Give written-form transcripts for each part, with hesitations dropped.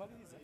Omaliriza?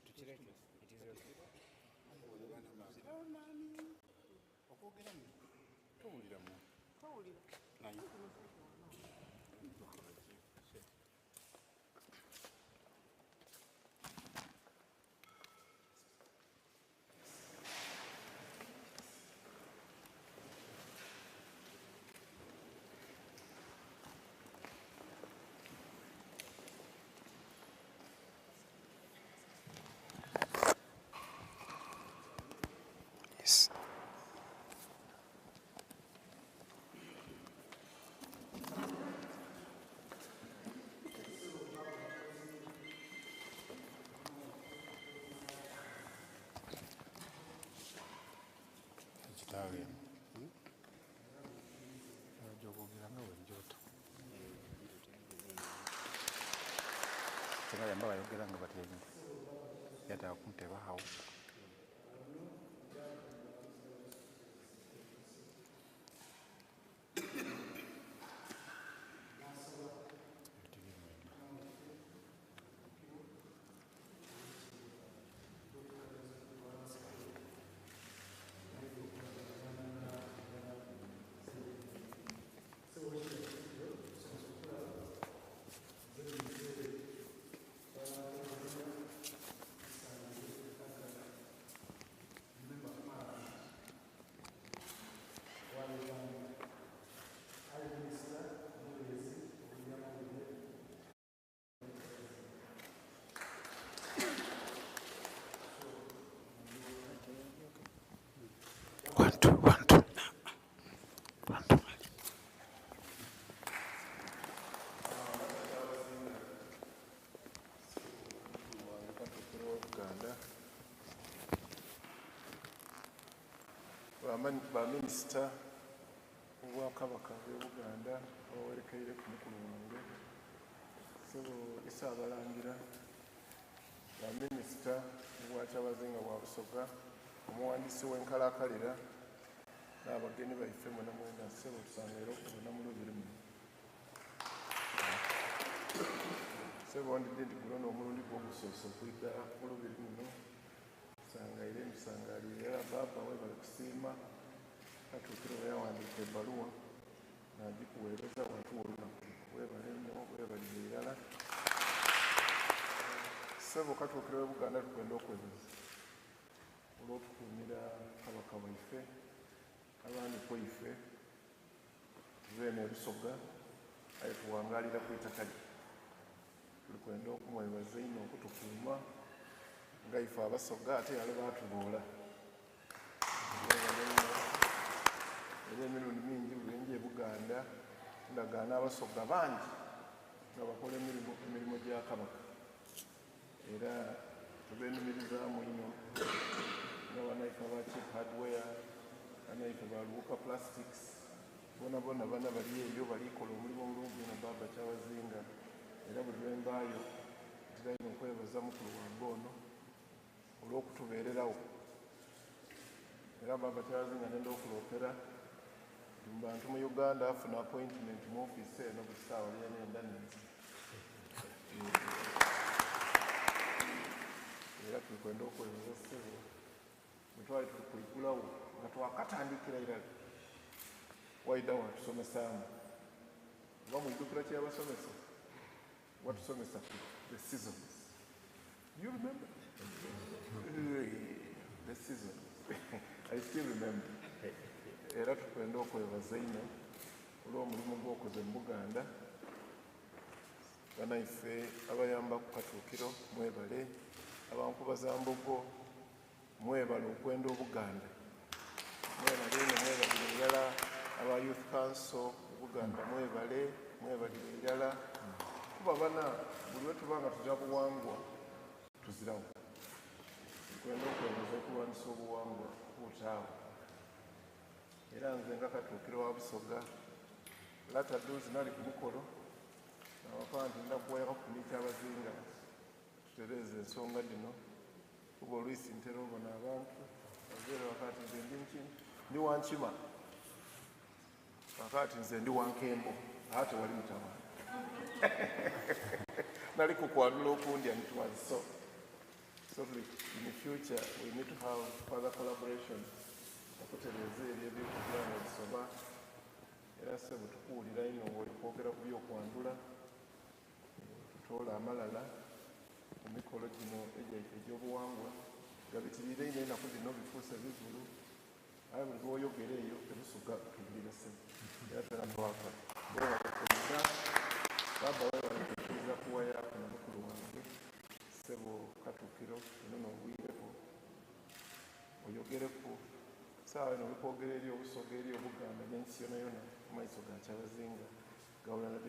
Tukireke. It is okay. Okwogeramu towuliramu naye Yes. Ekitaawe ojja okwogera nga wenjoto singa yamba bayogera nga batyaime. Yatera kuntebe agho. One, two, one, two. One, two. Baminisita b'Obwakabaka bw'e Buganda abawerekeireku mukulu wange Ssebo Ssaabalangira, Baminisita b'Obwakyabazinga bwa Busoga, omuwandiisi w'enkalakalira n'abageni baife mwenamwena, ssebo tusangaire okubona mu lubiri muno. Ssebo ndidhi nti guno n'omulundi gwo ogusoose okwidha mu lubiri muno. Nsangaire mbisangalire era bbaabba webale kusiima. Katuukiro bwe yawandiika ebbaluwa nagikuweereza watuwa olunaku luno. Webale inho webalire irala. Ssebo Katuukiro w'e Buganda tukwenda okwebaza olw'otukuumira Kabaka waife abandi ku ife tuva eno e Busoga aye tuwangaalira ku itaka lye. Tuli kwenda okumwebaza einho okutukuuma nga ife Abasoga ate yaloba atuboola. Mwebale inho. Era emirundi mingi buli lwe nja e Buganda ndagaana Abasoga bangi nga bakola emirimo emirimo gya Kabaka era tubenumirizaamu inho nga banaife aba Cheap Hardware, banaife ba Luwuka Plastics bonabona bana bali eyo bali kola omulimo omulungi inho Bbaabba Kyabazinga era buli lwe mbaayo ntera inho okwebaza mukulu wange ono olw'okutubeererawo. Era Bbaabba Kyabazinga nenda okuloopera nti mu bantu mu Uganda afuna appointment mu ofiisi eno buli saawa lyenenda ninze. Era tuli kwenda okwebaza ssebo bwe twali tuli kwigulawo nga twakatandikira irala waidha watusomesaamu. Oba mwidhukira kye yabasomesa? Watusomesa ku the seasons. Do you remember? The seasons. I still remember. Era tukwenda okwebaza inho olw'omulimu gw'okoze mu Buganda. Banaife abayambaku Katuukiro mwebale, aba Nkubazambogo mwebale okwenda Obuganda. Mwebale inho mwebalire irala aba Youth Council e Buganda mwebale, mwebalire irala kuba bana buli lwetuba nga tuzira buwangwa tuzirawo. Nkwenda okwebaza okulwanisa obuwangwa obutaagho era nze nga Katuukiro wa Busoga lata duuzi nali ku mukolo nabakoba nti ndha kuwayakaku ni Kyabazinga tutereeze ensonga dhino. Kuba olwisi ntera obona abantu bazeire bakaaba ati nze ndi nki ndi wa nkima, bakaaba ati nze ndi wa nkembo, agho tewali mutawaana. Nali kukwandhula okundi and it was so. So tuli in future we need to have further collaboration okutereeza ebyo ebiri kugira nga bisoba. Era ssebo tukuwulira inho ng'oli kwogera ku by'okwandhula. Tutoole amalala ku mikolo gino egyaife egy'obuwangwa. Gabitiriire inho enaku dhino bifuuse bivulu. Aye buli lw'oyogera eyo e Busoga tuwulira ssebo era twena twaka. Webale kwidha Baaba webale kwikiriza kuwayaaku na mukulu wange ssebo Katukiro eno n'obwireku oyogereku. Sawa eno oli kwogera eri Obusoga eri Obuganda n'ensi yonayona mu maiso ga Kyabazinga. Gawulana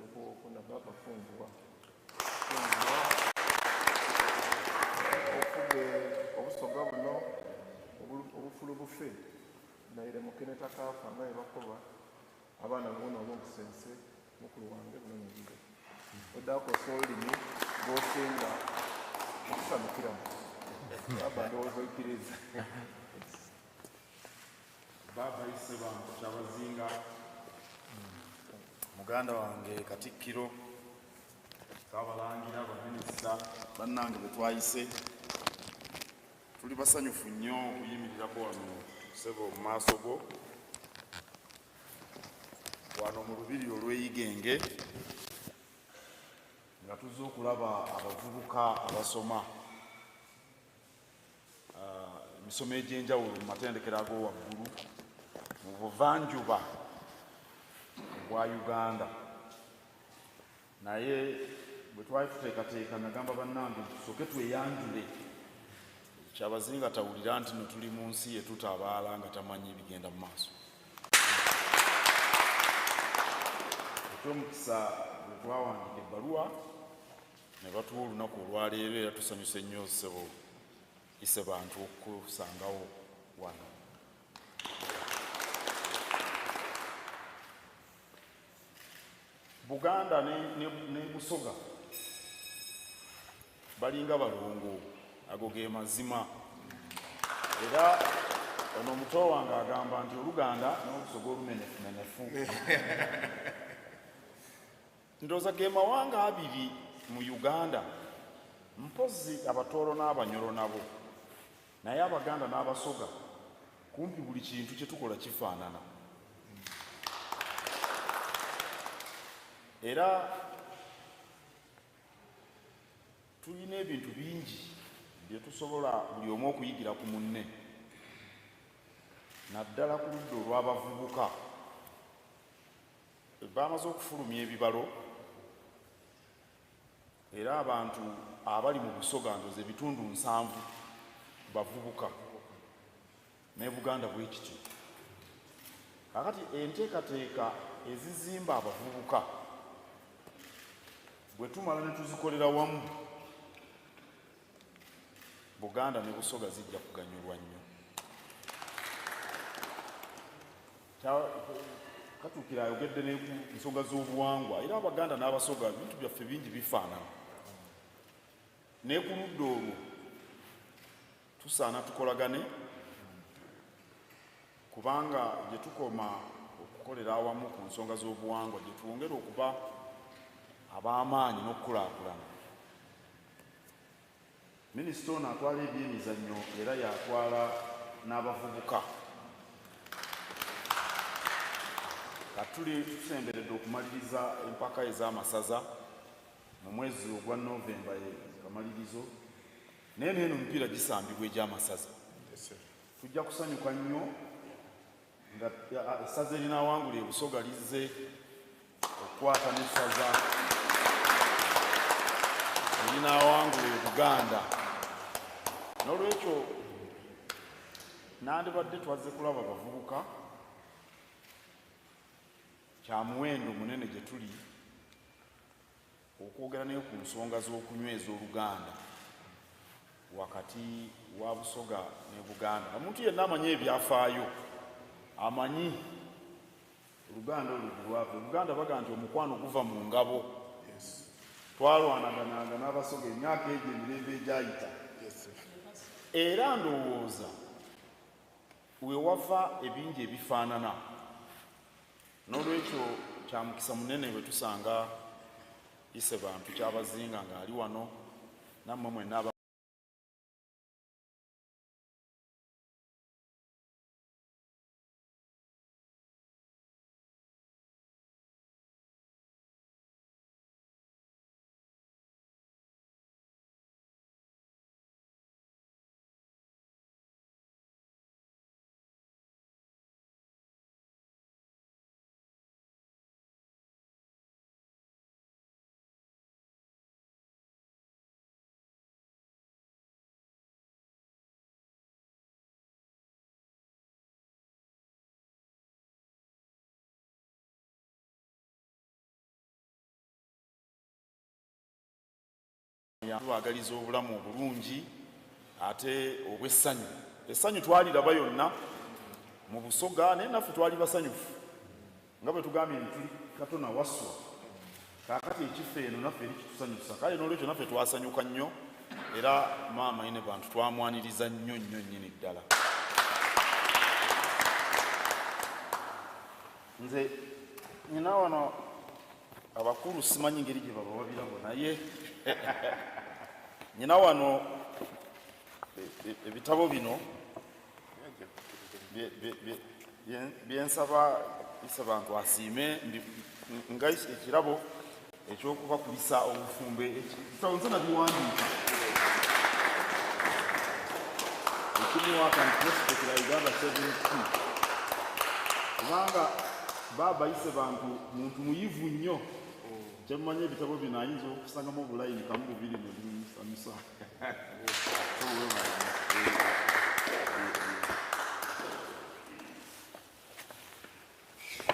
na baba funguwa funguwa ofuge obusoga buno obufulu bufe naire mukene takaafa nga bwebakoba abaana babona olw'obusense mukulu wange buno nobwire odakosa olulimi lwosinga okusanukiramu. Baba ndowooza oikiriza. Baba Isebantu Kyabazinga, muganda wange Katikkiro, Ssabalangira, baminisita bannange be twayise, tuli basanyufu nnyo okuyimirirako wano ssebo mu maaso go wano mu lubiri olw'e Igenge nga tuzze okulaba abavubuka abasoma emisomo egy'enjawulo mu matendekero ag'owaggulu mu buvanjuba obwa Uganda. Naye bwe twali tuteekateeka nagamba bannange tusooke tweyanjule. Kyabazinga tawulira nti no tuli mu nsi ye tutabaala nga tamanyi bigenda mu maaso. Eky'omukisa bwe twawandiika ebbaluwa ne batuwa olunaku olwaleero era tusanyuse nnyo ssebo Isebantu okukusangawo wano. Buganda ne, ne, ne Busoga balinga balongo, ago ge mazima. Era ono omuto wange agamba nti Oluganda n'Olusoga olumenefumenefu. Ndowooza ge mawanga abiri mu Uganda, mpozzi Abatooro n'Abanyoro nabo, naye Abaganda n'Abasoga kumpi buli kintu kye tukola kifaanana. Era tulina ebintu bingi bye tusobola buli omu okuyigira ku munne, naddala ku ludda olw'abavubuka. Baamaze okufulumya ebibalo era abantu abali mu Busoga ndowooza ebitundu 70 bavubuka, ne Buganda bwe kityo. Kaakati enteekateeka ezizimba abavubuka bwe tumala ne tuzikolera wamu, Buganda ne Busoga zijja kuganyulwa nnyo. Katuukiro ayogedde ne ku nsonga z'obuwangwa era Abaganda n'Abasoga ebintu byaffe bingi bifaanana. Ne ku ludda olwo tusaana tukolagane kubanga gye tukoma okukolera awamu ku nsonga z'obuwangwa gye twongera okuba ab'amaanyi n'okukulaakulana. Minisita ono atwala ebyemizannyo era y'atwala n'abavubuka. Kati tuli tusemberedde okumaliriza empaka ez'amasaza mu mwezi ogwa Novemba kamalirizo, naye n'eno emipiira gisambibwa egy'amasaza. Tujja kusanyuka nnyo nga essaza erinaawangula e Busoga lizze okukwata n'essaza erinaawangula e Buganda. N'olwekyo nandibadde twazze kulaba bavubuka, kya muwendo munene gye tuli okwogera naye ku nsonga z'okunyweza Oluganda wakati wa Busoga ne Buganda. Omuntu yenna amanyi ebyafaayo amanyi Oluganda olwo lwava e Buganda. Baga nti omukwano guva mu ngabo. Twalwanagananga n'Abasoga emyaka egyo emirembe egyayita, era ndowooza we wava ebingi ebifaanana. N'olwekyo kya mukisa munene bwe tusanga Isebantu Kyabazinga ng'ali wano nammwe mwenna aba Tubaagaliza obulamu obulungi ate obw'essanyu. Essanyu twaliraba yonna mu Busoga, naye naffe twali basanyufu nga bwe tugambye nti tuli katona waswa. Kaakati ekifo eno naffe eri kitusanyusa, kale n'olwekyo naffe twasanyuka nnyo. Era maama Inebantu twamwaniriza nnyo nnyo nnyini ddala. Nze nyina wano abakulu simanyi ngeri gye babawa birabo, naye nyina wano ebitabo bino byensaba Isebantu asiime nga ekirabo ekyokubakulisa obufumbo. Ekitabo nze nabiwandiika ekimu Work and Prospect la Uganda 7P, kubanga baaba Isebantu muntu muyivu nnyo. Kyemumanyi ebitabo bino ayinza okusangamu obulayini kamu bubiri ne bimusanyusa.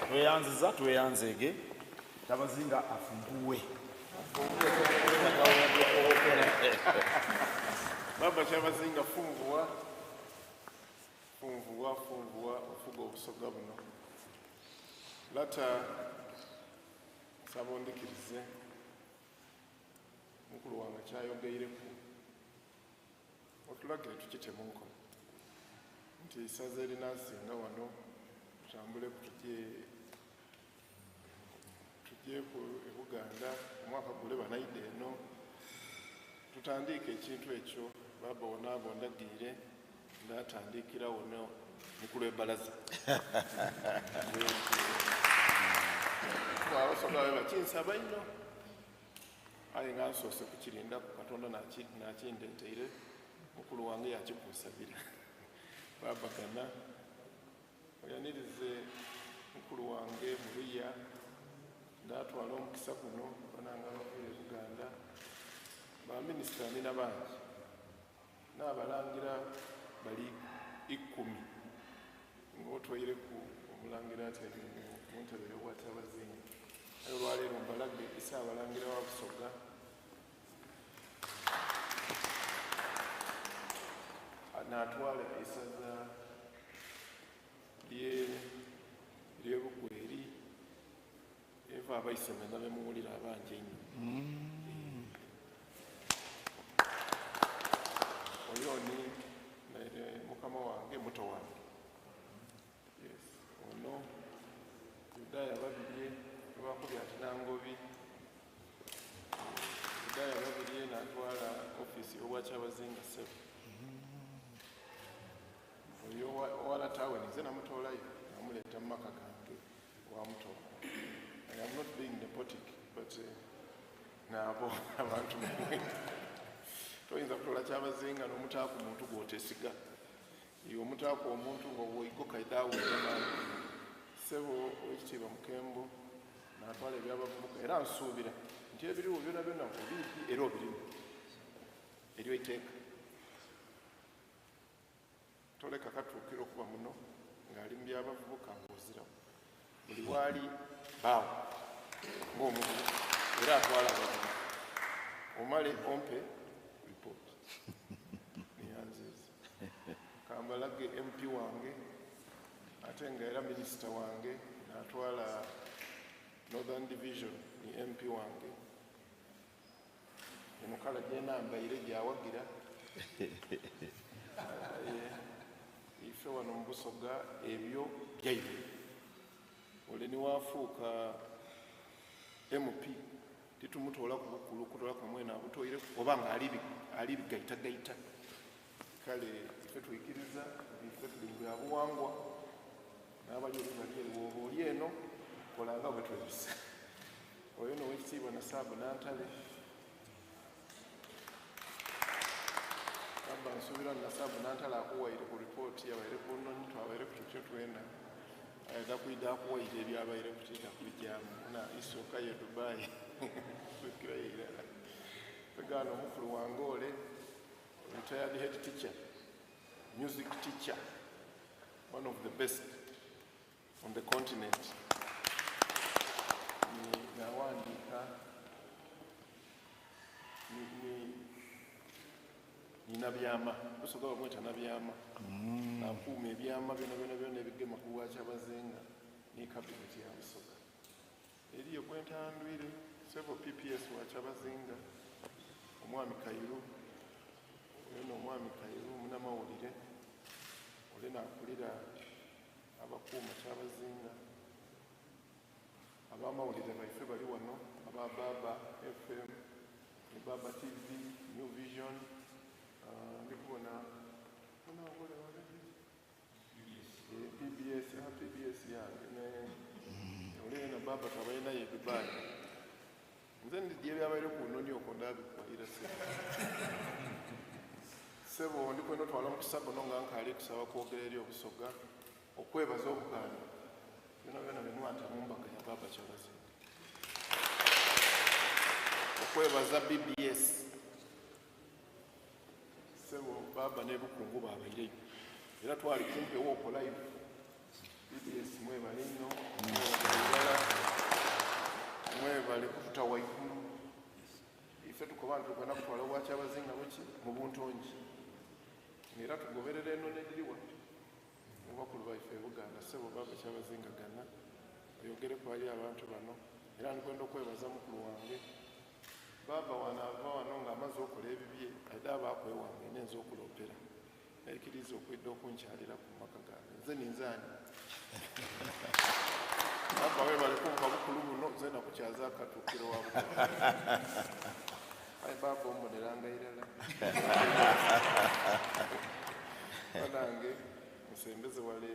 Tweyanziza, tweyanzeege. Kyabazinga afumbuwe. Baba Kyabazinga, funvuwa, funvuwa, funvuwa, ofuga Obusoga buno. Lata, nsaba ondikirize mukulu wange kyayogeireku, otulagire tukite mu nkola nti isaza erinasinga wano tutambuleku tujye ku e Buganda omwaka gule banaide eno tutandike ekintu ekyo. Baba wonaabo ndagiire ndatandikira wono mukulu ebalaza Abasoga babe bakinsaba nnyo, aye nga nsoose kukirindaku Katonda nakindeteire, mukulu wange yakikunsabira. Babagana oyanirize mukulu wange muluya. Ndatwala omukisa guno bananga abavuye e Buganda, baminisita nina bangi n'abalangira bali 10, ng'otwaireku omulangira atyaime mu ntebe y'obwakyabazinga. Aye olwaleero mbalage Isaabalangira wa Busoga n'atwala isaza ly'Ebugweri eva abaisomeza bemuwulira abangi ennyo. Oyo ni mukama wange, muto wange. Yes, ono Yudaya Babirye lwakubya ati Nangobi Yudaya Babirye n'atwala ofiisi y'obwakyabazinga. Sebo oyo owalatawe nze namutoolayo, namuleeta mu maka gange wamuto. I am not being nepotic, but nabo abantu toyinza kutola kyabazinga n'omutaaku muntu gw'otesiga. Iwe omutaaku omuntu nga obwoigo kaidawulira mangu. Sebo owekitiibwa Mukembo n'atwala ebyabavubuka, era nsuubira nti ebiriwo byona byona obiibi era obirimu. Eryo iteeka toleka katuukira okuba muno ng'ali mu byabavubuka ng'ozirawo. Buli waali baawo ng'omuvubuka era atwala abavubuka, omale ompe ripooti neyanziza. Kambalage MP wange ate nga era minisita wange n'atwala Northern Division, ni MP wange. Eno kala gyenambaire gyawagira. Ife wano mu Busoga ebyo byaibwe. Ole niwafuuka MP titumutola ku bukulu kutola ku mwene abutoire oba nga ali bigaitagaita. Kale ife twikiriza, ife tuli mu byabuwangwa n'abali eri bali eri, woba oli eno kolanga bwe twebisa. Oyo nowekitiibwa Nasaabu Nantale. Baba, nsuubira Nasaabu Nantale akuwaire ku ripooti yabaire ku nonyi, twabaire ku tutyo twena. Ayida kwida akuwaire ebyabaire kutiita kubijyamu na isooka ye Dubai kukirayo irala. Twegaana omukulu wange ole retired head teacher, music teacher, one of the best on the continent. Ni nawandiika ni nabyama Busoga bamweta nabyama, nakuuma ebyama byona byona byona ebigema ku bwakyabazinga ne cabinet ya Busoga. Eriyo gwentandwire, sebo PPS wa Kyabazinga, omwami Kairu. Yena akulira abakuuma Kyabazinga. Abamawulire baife bali wano aba Baba FM ni Baba TV, New Vision, ndi kubona PBS, PBS yange ne ole yena Baba twabaire naye e Dubai. Nze ndidye ebyabaire ku noni okwo ndabikuwaira sebo. Sebo ndi kwenda otwala omukisa guno nga nkaali kusaba kwogera eri Obusoga okwebaza Obuganda byona byona bye mwata mu mbaga ya Baba Kyabazinga. Okwebaza BBS sebo Baba ne Bukungu babaireyo era twali kumpewo okwo live. BBS mwebale nnyo, mwebale irala, mwebale kututa waigulu. Ife tukoba nti tukwenda kutwala obwakyabazinga buki mu buntongi, era tugoberera enono ediriwa mu bakulu baife e Buganda. Sebo Baba Kyabazinga gana oyogereku eri abantu bano, era ndikwenda okwebaza mukulu wange Baba wano ava wano ng'amaze okola ebibye aide abaako ewange nenza okulopera naikiriza okwidda okunkyalira ku maka gange. Nze ninzaani Baba webale kumpa bukulu buno, nze nakukyaza akatuukiro wa Buganda. Aye Baba omboneranga irala. Banange musembeze wale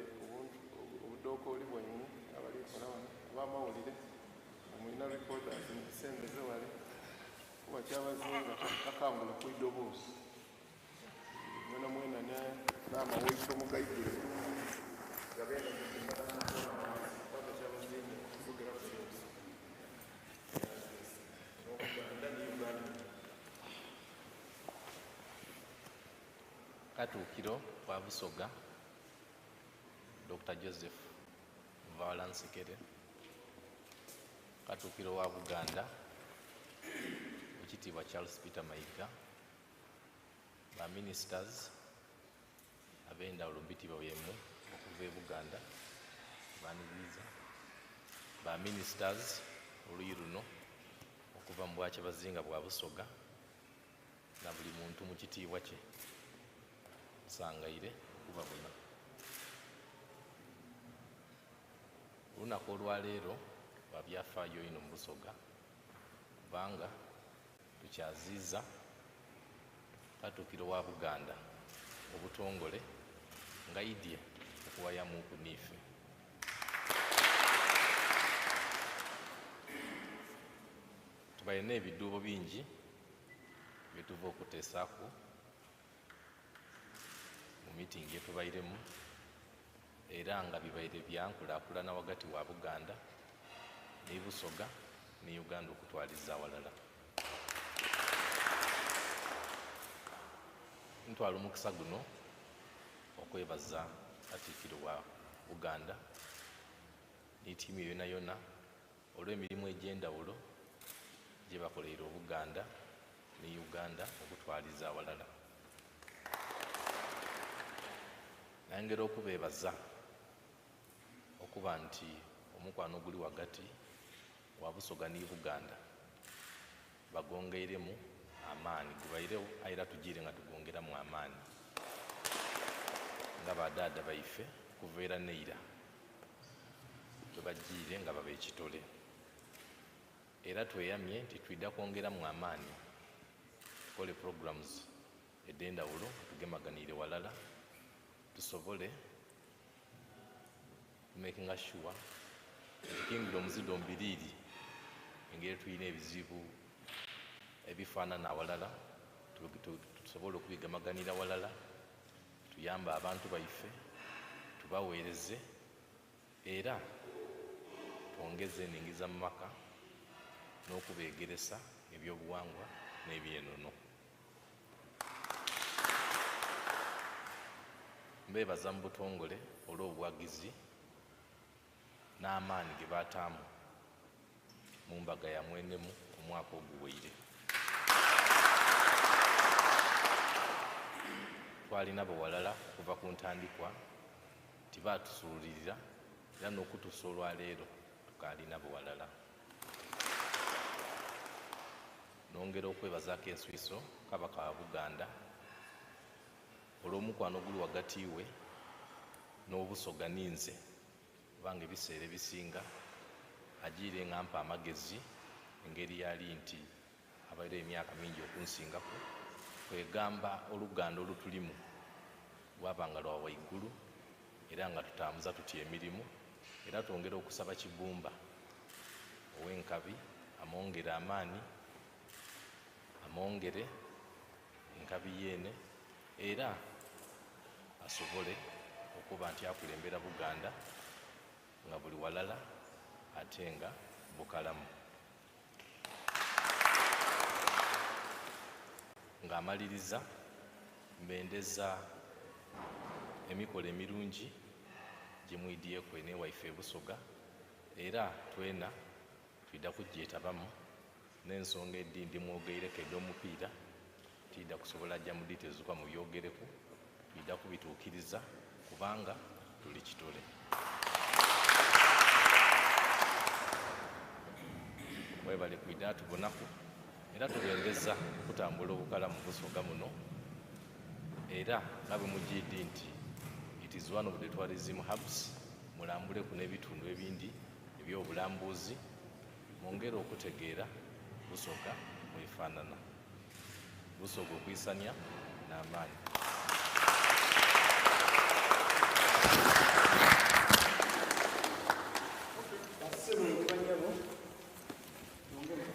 obudookooli bwaimwe abalikola wano abamawulire omulina recorders mubisembeze wale kuba Kyabazinga takangula ku idoboozi mwena mwena n'amawaito mugaigule gabeera Baba Kyabazinga kuvugira ku n'Obuganda ne Uganda. Katuukiro wa Busoga Dr. Joseph Nvawalansekere, Katuukiro wa Buganda Ekitiibwa Charles Peter Mayiga, ba ministers ab'endawulo mu bitibwa byemmwe okuva e Buganda baniriza, ba ministers oluyi luno okuva mu Bwakyabazinga bwa Busoga na buli muntu mu kitiibwa kye nsangaire okubabona. Olunaku olwaleero lwa byafaayo ino mu Busoga kubanga tukyaziiza Katuukiro wa Buganda obutongole nga idye okuwayamuuku niife. Tubaire n'ebiduubo bingi byetuva okuteesaaku mu miitingi gyetubairemu era nga bibaire byankulaakulana wagati wa Buganda ne Busoga ne Uganda okutwaliza awalala. Ntwala omukisa guno okwebaza Katikkiro wa Buganda ne ttiimu yona yona olw'emirimu egy'endawulo gye bakoleire Obuganda ne Uganda okutwaliza awalala. Nayongera okubeebaza okuba nti omukwano oguli wagati wa Busoga ne Buganda bagongeiremu amaani gubairewo, era tugiire nga tugongeramu amaani nga badaada baife kuva era neira bwe bagiire nga baba ekitole. Era tweyamye nti twidda kwongeramu amaani tukole programs ed'endawulo tugemaganire walala tusobole making sure nti kingdoms dombiriiri engeri tulina ebizibu ebifaanana awalala tusobole okubigemaganira walala, tuyambe abantu baife tubaweereze era twongeze eningiza mu maka n'okubeegeresa ebyobuwangwa n'ebyenono. Mbeebaza mu butongole olw'obuwagizi n'amaani ge baataamu mu mbaga ya mwenemu omwaka oguweire. Twalina bo walala okuva ku ntandikwa tibaatusuulirira era n'okutuusa olwaleero tukaalina bo walala. Nongera okwebazaako enswiso Kabaka wa Buganda olw'omukwano oguli wagati we n'Obusoga ninze kubanga ebiseera ebisinga ajiire nga ampa amagezi engeri yali nti abaire emyaka mingi okunsingaku, kwegamba oluganda olutulimu lwaba nga lwa waigulu era nga tutambuza tutya emirimu. Era twongera okusaba Kibumba ow'enkabi amwongere amaani, amwongere enkabi yeene era asobole okuba nti akulembera Buganda nga buli walala ate nga bukalamu. Ng'amaliriza, mbendeza emikolo emirungi gye mwidyeku eno ewaife e Busoga, era twena twidha kugyetabamu n'ensonga edindi mwogeireku edh'omupiira tidha kusobola jja mu details kuba mubyogereku, twidha kubituukiriza kubanga tuli kitole. Mwebale kwidha tubonaku era tubendeza okutambula obukalamu Busoga muno, era nga bwe mugiidi nti it is one of the tourism hubs, mulambuleku n'ebitundu ebindi eby'obulambuzi mwongere okutegeera Busoga bwefaanana. Busoga okwisania n'amaani. Bassebo ne bannyabo, mwongere.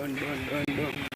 Don, don, don, don.